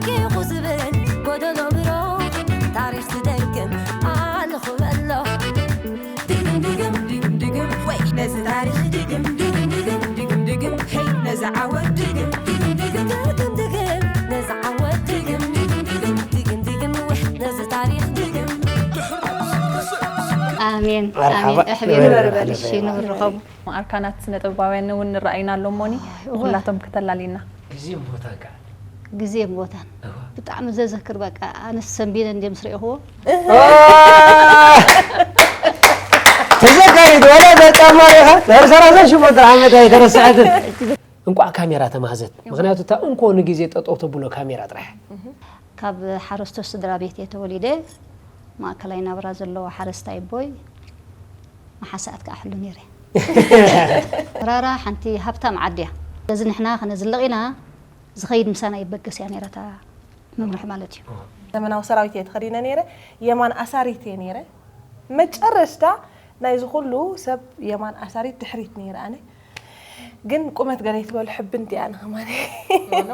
ሓቂኹ ዝብል ጎደሎ ብሮ ታሪኽ ዝደግም ኣለኹ በሎ። ድግም ድግም ድግም ድግም ወይ ነዚ ታሪኽ ድግም ድግም ድግም ድግም ድግም ሄይ ነዚ ዓወት ድግም ድግም ድግም ድግም ድግም ነዚ ዓወት ድግም ድግም ድግም ድግም ድግም ወይ ነዚ ታሪኽ ድግም። ኣሜን። መርሓባ። ኣሜን። ኣሕቢሩ ንበርበሪ። ንበርበሪ። እሺ፣ ንብርኸቡ። ኣርካናት ስነ ጥበባውያን እውን ንረኣይና ኣሎ እሞኒ፣ እወ። ንኹላቶም ከተላልይና። ግዜን ቦታን ከኣ። ግዜን ቦታን። እወ። ብጣዕሚ ዘዘክር፣ በቃ፣ ኣነስ ሰንቢደ እንድየ ምስ ረእኽዎ። ተዘካሪት፣ ወላ ተጻማሪኻ፣ ድሕሪ ሰላሳ ሸሞንተ ዓመት ኣይተረስዐትን። እንቋዕ ካሜራ ተማህዘት። ምኽንያቱ እታ እንኮ ንግዜ ጠጠው ተብሎ ካሜራ ጥራሕ። ካብ ሓረስቶት ስድራ ቤት እየ ተወሊደ። ማእከላይ ናብራ ዘለዎ ሓረስታይ ኣቦይ መሓሰኣት ክኣሕሉ ነይረ። ራራ ሓንቲ ሃብታም ዓዲ እያ። ስለዚ ንሕና ክነዝልቕ ኢና፣ ዝኸይድ ምሳና ይበገስ እያ ነይራ እታ መምርሒ ማለት እዩ። ዘመናዊ ሰራዊት እየ ተኸዲነ ነይረ። የማን ኣሳሪት እየ ነይረ። መጨረሽታ ናይዚ ኩሉ ሰብ የማን ኣሳሪት ድሕሪት ነይረ ኣነ። ግን ቁመት ገለ ይትበሉ ሕብንቲ እያ ንኸማን።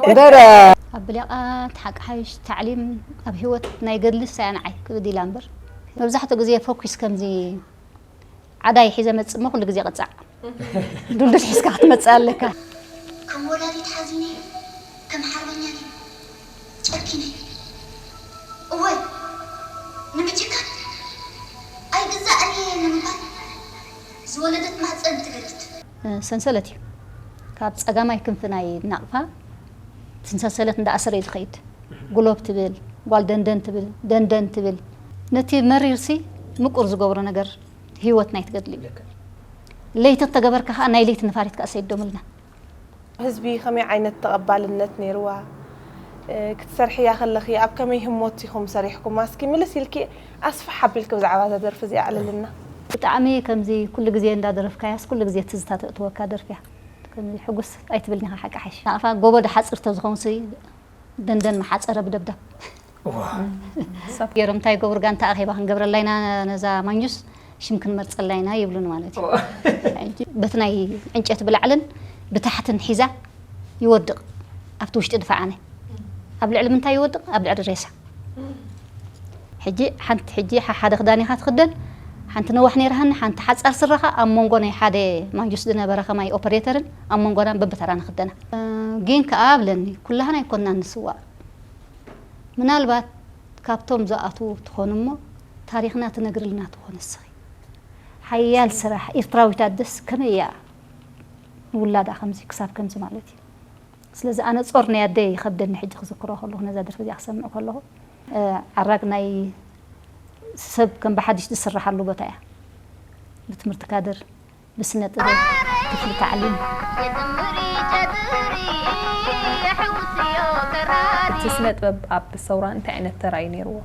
እንዳ ዳ- ኣብ ብሊቓት ሓቂ ሓይሽ ታዕሊም ኣብ ህይወት ናይ ገድሊ ሳያ ንዓይ ክብድ ኢላ እምበር፣ መብዛሕትኡ ግዜ ፎኪስ ከምዚ ዓዳይ ሒዘ መጽእ እሞ ኩሉ ግዜ ቅጻዕ። ዱልዱል ሒዝካ ክትመጽእ ኣለካ። ከም ወላዲት ሓዚነ፣ ከም ሓርበኛ ነይ ጨኪነ። እወ፣ ንምጭካን ኣይግዛእን እየ ንምባል ዝወለደት ማህጸን ትገድድ። ሰንሰለት እዩ። ካብ ጸጋማይ ክንፊ ናይ ናቕፋ እቲ ሰንሰለት እንዳኣሰረ እዩ ዝኸይድ። ጉሎብ ትብል፣ ጓል ደንደን ትብል፣ ደንደን ትብል። ነቲ መሪርሲ ምቁር ዝገብሮ ነገር ህይወት ናይ ትገድሊ እዩ። ልክዕ። ለይቲ ተገበርካ ኸኣ ናይ ለይቲ ነፋሪት ከኣ ሰይዶምልና። ህዝቢ ከመይ ዓይነት ተቐባልነት ነይርዋ? እ፣ ክትሰርሕያ ከለኺ ኣብ ከመይ ህሞት ኢኹም ሰሪሕኩማ? እስኪ ምልስ ኢልኪ ኣስፍሕ ኣቢልኪ ብዛዕባ እዛ ደርፊ እዚኣ ኣዕልልና። ብጣዕሚ ከምዚ ኩሉ ግዜ እንዳደረፍካያስ ኩሉ ግዜ ትዝታ ተእትወካ ደርፊ እያ። ከምዚ ሕጉስ ኣይትብልኒ ኢኻ ሓቂ ሓይሽ። ናቕፋ ጎቦ ዶ ሓጽር ተዝኸውን ሲ ደንደን ምሓጸረ ብደብዳብ። ዋ። ሰብ ገይሮም እንታይ ይገብሩ? ጋንታ ኣኼባ ክንገብረላ ኢና ነዛ ማንጁስ ሽም ክንመርጸላ ኢና ይብሉኒ ማለት እዩ። ዋ። ሕጂ በቲ ናይ ዕንጨቲ ብላዕልን ብታሕትን ሒዛ ይወድቕ ኣብቲ ውሽጢ ድፋዓነ። ኣብ ልዕሊ ምንታይ ይወድቕ? ኣብ ልዕሊ ሬሳ። ሕጂ ሓንቲ፣ ሕጂ ሓ-፣ ሓደ ክዳን ኢኻ ትኽደን፣ ሓንቲ ነዋሕ ነይራሃኒ፣ ሓንቲ ሓጻር ስረኻ ኣብ መንጎ ናይ ሓደ ማንጁስ ዝነበረ ከማይ ኦፐሬተርን ኣብ መንጎና በብተራ ንኽደና። እ፣ ግን ከኣ ኣብለኒ፣ ኩላህና ኣይኮንናን ንስዋእ። ምናልባት ካብቶም ዝኣትዉ ትኾኑ እሞ ታሪኽና ትነግርልና ትኾን እስኺ። ሓያል ስራሕ። ኤርትራዊት ኣደስ ከመይ እያ ንውላዳ ከምዚ ክሳብ ከምዚ ማለት እዩ። ስለዚ ኣነ ጾር ናይ ኣደይ ይኸብደኒ ሕጂ ክዝክሮ ከለኹ፣ ነዛ ደርፊ እዚኣ ክሰምዕ ከለኹ። እ፣ ዓራግ ናይ ሰብ ከም ብሓድሽ ዝስርሓሉ ቦታ እያ። ብትምህርቲ ካድር፣ ብስነ ጥበብ፣ ክፍሊ ታዕሊም። እቲ ስነ ጥበብ ኣብ ሰውራ እንታይ ዓይነት ተራ እዩ ነይርዎ?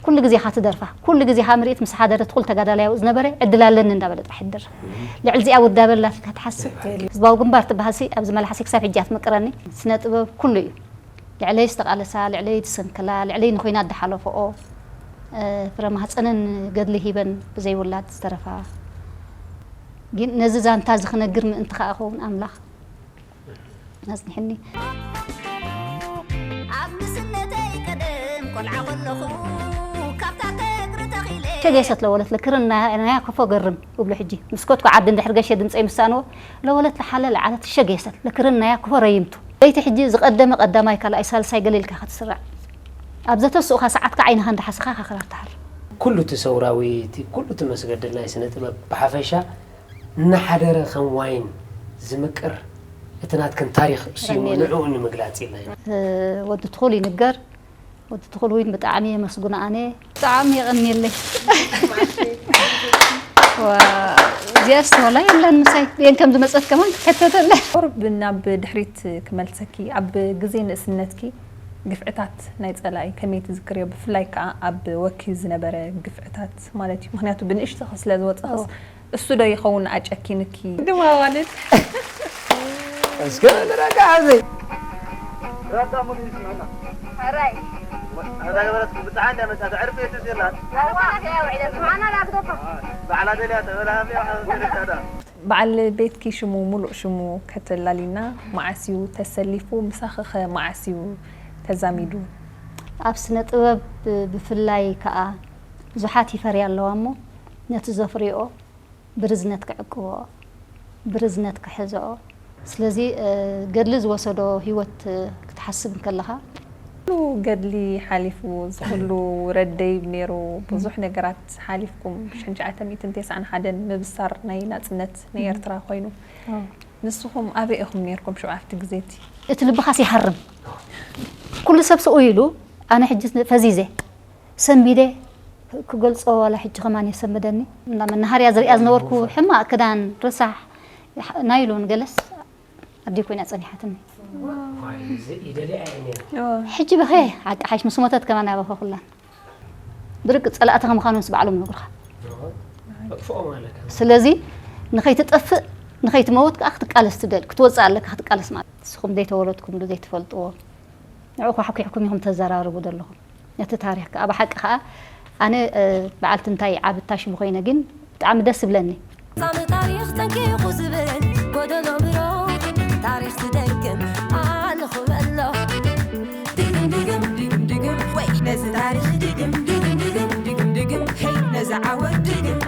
ኩሉ ግዜ ኢኻ ትደርፋ፣ ኩሉ ግዜ ኢኻ ምርኢት ምስ ሓደረ፣ እቲ ኩሉ ተጋዳላይ ኣብኡ ዝነበረ ዕድል ኣለኒ እንዳበለ ጥራሕ እዩ ዝደርፍ። ልዕሊ እዚኣ ውዳበ ኣላትልካ ትሓስብ? የለን። ህዝባዊ ግንባር ትበሃልሲ ኣብዚ መላሓሲ ክሳብ ሕጂ እያ ትምቅረኒ። ስነ ጥበብ ኩሉ እዩ። ልዕለይ ዝተቓለሳ፣ ልዕለይ ዝሰንከላ፣ ልዕለይ ንኹናት ዝሓለፈኦ፣ እ፣ ፍረ ማህፀነን ገድሊ ሂበን ብዘይ ውላድ ዝተረፋ። ግን ነዚ ዛንታ እዚ ክነግር ምእንቲ ከኣ ኸውን ኣምላኽ ኣጽኒሕኒ። ኣብ ንስነተይ ቀደም ቆልዓ ከለኹ ካብታ ተግሪ ተኺለ ሸገየሰት ለወለት ለክርን ናያ ኮፎ ገርም እብሎ ሕጂ። ምስ ኮትኩ ዓዲ እንድሕር ገሸ ድምፀይ ምሳንዎ ለወለት ለሓለ ለዓለት ሸገየሰት ለክርን ናያ ኮፎ ረይምቱ። ለይቲ ሕጂ ዝቐደመ ቀዳማይ ካልኣይ ሳልሳይ ገለ ኢልካ ኢኻ ትስራዕ። ኣብ ዘተስኡኻ ሰዓትካ ዓይንኻ እንዳሓሰኻ ኢኻ ክራር ትሓር። ኩሉ እቲ ሰውራዊ፣ እቲ ኩሉ እቲ መስገድል ናይ ስነ ጥበብ ብሓፈሻ እናሓደረ ከም ዋይን ዝምቅር እቲ ናትክን ታሪኽ እሱ እዩ። ረሜለ። ንዕኡ ንምግላጽ ኢልና ኢና። እ፣ ወዲ ትኹል ይንገር። ወዲ ትኹል ዊን ብጣዕሚ የመስግኖ ኣነ። ብጣዕሚ የቐንየለይ። ዋ፣ እዚኣስ ወላ የለን ምሳይ። ብኤን ከም ዝመጸት ከማን ክሕተተለ። ቁሩብ ናብ ድሕሪት ክመልሰኪ፣ ኣብ ግዜ ንእስነትኪ ግፍዕታት ናይ ጸላኢ ከመይ ትዝክርዮ? ብፍላይ ከኣ ኣብ ወኪ ዝነበረ ግፍዕታት ማለት እዩ። ምኽንያቱ ብንእሽቶኺ ስለ ዝወጸኽስ፣ እዎ። እሱ ዶ ይኸውን ኣጨኪንኪ? ድማ ማለት። እስከ ንረጋ ኣብዚ። ራዳ ሙሉ ይስምዕና። ሕራይ። ሕራይ በረት ብጣዕሚ እንዳመጻት ዕርፊ የትስላን። ባዕላ ደልያ ተበላሃብያ። በዓል ቤትኪ ሽሙ፣ ሙሉእ ሽሙ ከተላሊና፣ መዓስ እዩ ተሰሊፉ? ምሳኺ ኸ መዓስ እዩ ተዛሚዱ? ኣብ ስነ ጥበብ ብፍላይ ከዓ ብዙሓት ይፈርያ ኣለዋ እሞ ነቲ ዘፍርዮ ብርዝነት ክዕቅቦ፣ ብርዝነት ክሕዝኦ። ስለዚ ገድሊ ዝወሰዶ ህይወት ክትሓስብ እንከለኻ ኩሉ ገድሊ ሓሊፉ፣ ዝኩሉ ረደይብ ነይሩ፣ ብዙሕ ነገራት ሓሊፍኩም፣ ብ ሽሕን ትሽዓተ ሚእትን ተስዓን ሓደን ምብሳር ናይ ናጽነት ናይ ኤርትራ ኮይኑ፣ ንስኹም ኣበይ ኢኹም ነይርኩም ሽዑ ኣብቲ ግዜ እቲ? እቲ ልብኻስ ይሃርም። ኩሉ ሰብ ስኡ ኢሉ ኣነ ሕጂ ፈዚዘ ሰንቢደ ክገልጾ ዋላ ሕጂ ከማን የሰምደኒ። እና መናሃርያ ዝሪኣ ዝነበርኩ ሕማቕ ክዳን ረሳሕ ናይሎን ገለስ ኣደይ ኮይና ጸኒሓትኒ። ሕጂ በኸ ሓቂ ሓይሽ ምስ ሞተት ከማን ኣበኸ ኩላን ብርቅ ጸላእትኻ ምዃኑ ምስ ባዕሎም ይነግሩኻ። ስለዚ ንኸይትጠፍእ ንኸይትመውት ከዓ ክትቃለስ ትደል ክትወፅእ ኣለካ ክትቃለስ ማለት ንስኹም ዘይተወለድኩምሉ ዘይትፈልጥዎ ንዕኹ ሓኩሕኩም ኢኹም ተዘራርቡ ዘለኹም ነቲ ታሪኽ ከዓ ብሓቂ ከዓ ኣነ በዓልቲ እንታይ ዓብታ ሽሙ ኮይነ ግን ብጣዕሚ ደስ ይብለኒ። ሳሚ ታሪኽ ጠንቂቑ ዝብል ጎደሎ ምሮ ታሪኽ ዝደግም ኣለኹ በሎ። ድግም ድግም ድግም ድግም ወይ ነዚ ታሪኽ ድግም ድግም ድግም ድግም ድግም ሄይ ነዚ ዓወት ድግም